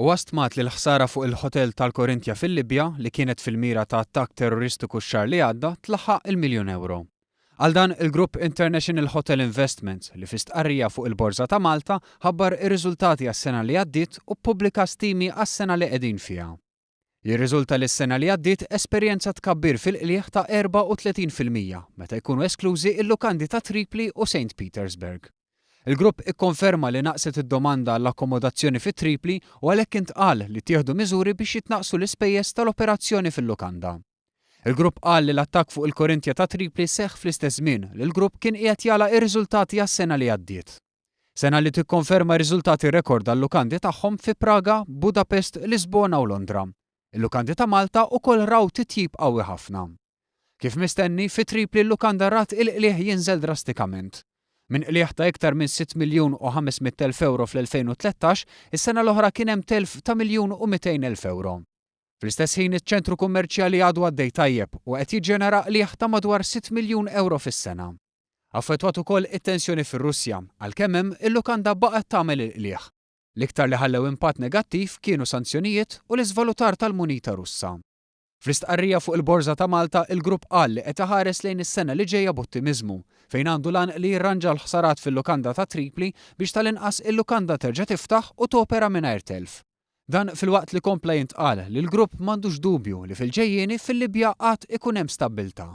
Huwa stmat li l-ħsara fuq il-ħotel tal-Corinthia fil-Libja, li kienet fil-mira ta' attakk terroristiku x-xahar li għadda, tlaħħaq il-miljun ewro. Għal dan, il-grupp International Hotel Investments, li fi stqarrija fuq il-Borża ta' Malta ħabbar ir-riżultati għas-sena li għaddiet u ppubblika stimi għas-sena li qegħdin fiha. Jirriżulta li s-sena li għaddiet esperjenza tkabbir fil-qligħ ta' 34% meta jkunu esklużi l-lukandi ta' Tripli u Saint Petersburg. Il-grupp ikkonferma li naqset id-domanda għall-akkomodazzjoni fi Tripli u għalhekk intqal li ttieħdu miżuri biex jitnaqqsu l-ispejjeż tal-operazzjoni fil-lukanda. Il-grupp qal li l-attakk fuq il-Corinthia ta' Tripli seħħ fl-istess żmien li l-grupp kien qiegħed jagħlaq ir-riżultati għas-sena li għaddiet. Sena li tikkonferma riżultati rekord għal-lukandi tagħhom fi Praga, Budapest, Lisbona u Londra. Il-lukandi ta' Malta ukoll raw titjib qawwi ħafna. Kif mistenni, fi Tripli l-lukanda rat il-qligħ jinżel drastikament. Minn qligħ ta' iktar minn sitt miljun u 500,000 ewro fl-2013, is-sena l-oħra kien hemm telf ta' miljun u 200,000 ewro. Fl-istess ħin iċ-ċentru kummerċjali għadu għaddej tajjeb u qed jiġġenera qligħ ta' madwar sitt miljun ewro fis-sena. Affettwat ukoll it-tensjoni fir-Russja, għalkemm hemm, il-lukanda baqgħet tagħmel il-qligħ. L-iktar li ħallew impatt negattiv kienu sanzjonijiet u l-iżvalutar tal-munita Russa. Fl-istqarrija fuq il-Borża ta' Malta, il-grupp qal li qed iħares lejn is-sena li ġejja b'ottimiżmu, fejn għandu l-għan li jirranġa l-ħsarat fil-lukanda ta' Tripli biex tal-inqas il-lukanda terġa' tiftaħ u topera mingħajr telf. Dan filwaqt li kompla jintqal li l-grupp m'għandux dubju li fil-ġejjieni fil-Libja għad ikun hemm stabbiltà.